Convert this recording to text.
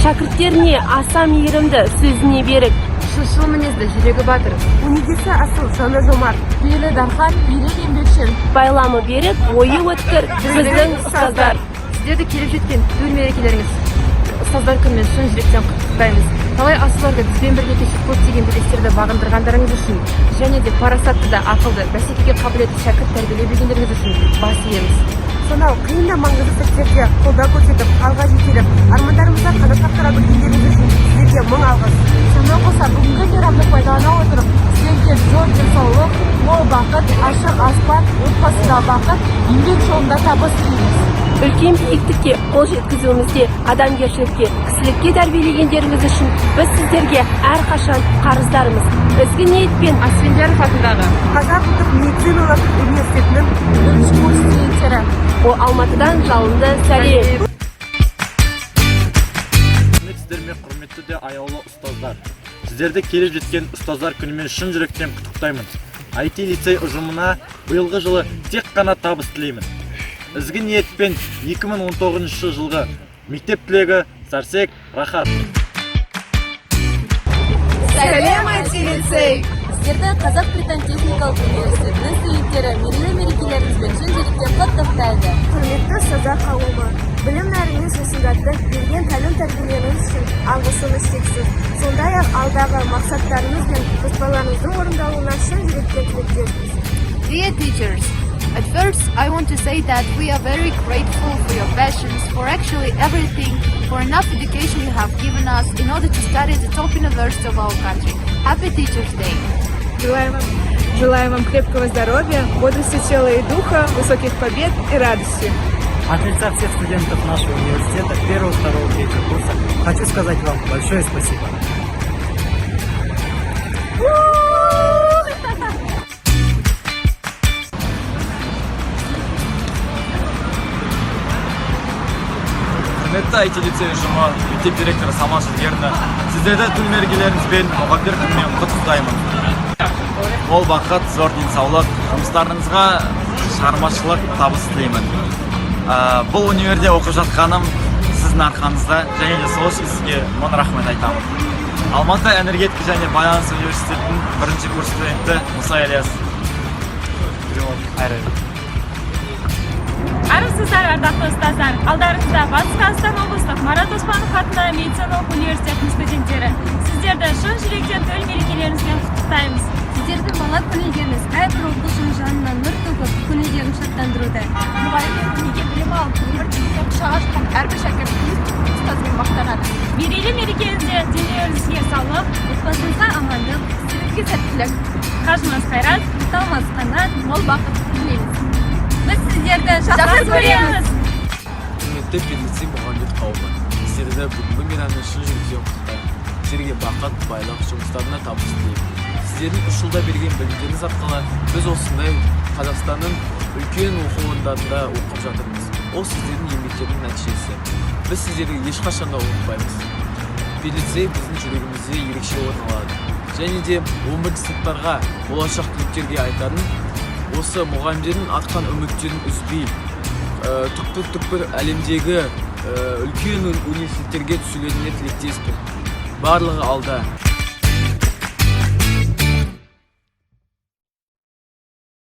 Шәкірттеріне аса мейірімді, сөзіне берік. Шыншыл мінезді, жүрегі батыр. Өнегесі асыл, жаны жомарт. Пейілі дархан, ерен еңбекшіл. Байламы берік, ойы өткір біздің ұстаздар. Сіздерді келіп жеткен төл мерекелеріңіз, Ұстаздар күнімен шын жүректен құттықтаймыз. Талай асуларды бізбен бірге кешіп, көптеген белестерді бағындырғандарыңыз үшін және де парасатты да ақылды, бәсекеге қабілетті шәкірт тәрбиелей білгендеріңіз үшін бас иеміз. Сонау қиын да маңызды сәттерде қолдау көрсетіп, алға жетелеп, армандарымызға қанат қақтыра білгендеріңіз үшін сіздерге мың алғыс. Сонымен қоса, бүгінгі мейрамды пайдалана отырып, сіздерге зор денсаулық, мол бақыт, ашық аспан, отбасында бақыт, еңбек жолында табыс тілейміз. Үлкен биіктікке қол жеткізуімізде адамгершілікке, кісілікке тәрбиелегендеріңіз үшін біз сіздерге әрқашан қарыздармыз. Ізгі ниетпен, Асфендияров атындағы Қазақ ұлттық медициналық университетінің бірінші курс студенттері. О Алматыдан жалынды сәлем. Сәлеметсіздер ме, құрметті де аяулы ұстаздар! Сіздерді келіп жеткен Ұстаздар күнімен шын жүректен құттықтаймын. IT лицей ұжымына биылғы жылы тек қана табыс тілеймін. Ізгі ниетпен, 2019 жылғы мектеп түлегі Сәрсек Рахат. Сәлем, IT лицей! Сіздерді Қазақ Британ техникалық университетінің студенттері мерейлі мерекелеріңізбен шын жүректен құттықтайды. Құрметті ұстаздар қауымы, білім нәрімен сусындатып, берген тәлім тәрбиелеріңіз үшін алғысымыз шексіз. Сондай ақ алдағы мақсаттарыңыз бен жоспарларыңыздың орындалуына шын жүректен тілектеспіз. Dear teachers, at first I want to say that we are very grateful for your passions, for actually everything, for enough education you have given us in order to study at the top university of our country. Happy Teachers' Day! Желаем вам крепкого здоровья, бодрости тела и духа, высоких побед и радости. От лица всех студентов нашего университета первого, второго, третьего курса хочу сказать вам большое спасибо. Құрметті IT лицей ұжымы, мектеп директоры Самал Шілгеріні, сіздерді төл мерекелеріңізбен, Мұғалімдер күнімен құттықтаймын. Мол бақыт, зор денсаулық, жұмыстарыңызға шығармашылық табыс тілеймін. Бұл универде оқып жатқаным сіздің арқаңызда және де сол үшін сізге мың рахмет айтамын. Алматы энергетика және байланыс университетінің бірінші курс студенті Мұса Ілияс. Айрай. Армысыздар, ардақты ұстаздар! Алдарыңызда Батыс Қазақстан облыстық Марат Оспанов атындағы медициналық университетінің студенттері. Сіздерді шын жүректен төл мерекелеріңізбен құттықтаймыз. Сіздердің бала күнелгеніңіз әрбір оқушының жанына нұр төгіп, көңілдерін шаттандыруда. Мұғалімнен өнеге білім алып, өмір түбіне құшақ ашқан әрбір шәкірт өз ұстазымен мақтанады. Мерейлі мерекеңізде денелеріңізге саулық, Отбасыңызға амандық, Ісіңізге сәттілік, қажымас қайрат, талмас қанат, мол бақыт тілейміз. Біз сіздерді жақсы жақсы көреміз. көреміз. Құрметті педлицей мұғалімдер қауымы, сіздерді бүгінгі мейраммен шын жүректен құттықтаймын. Сіздерге бақыт, байлық, жұмыстарына табыс тілеймін. Сіздердің 3 жылда берген білімдеріңіз арқылы біз осындай Қазақстанның үлкен оқу орындарында оқып жатырмыз. Ол сіздердің еңбектерінің нәтижесі. Біз сіздерді ешқашан да ұмытпаймыз. Педлицей біздің жүрегімізде ерекше орын алады. Және де 11 сыныптарға, болашақ түлектерге айтарым: осы мұғалімдердің артқан үміттерін үзбей, түкпір түкпір әлемдегі үлкен университеттерге түсулеріне тілектеспін. Барлығы алда.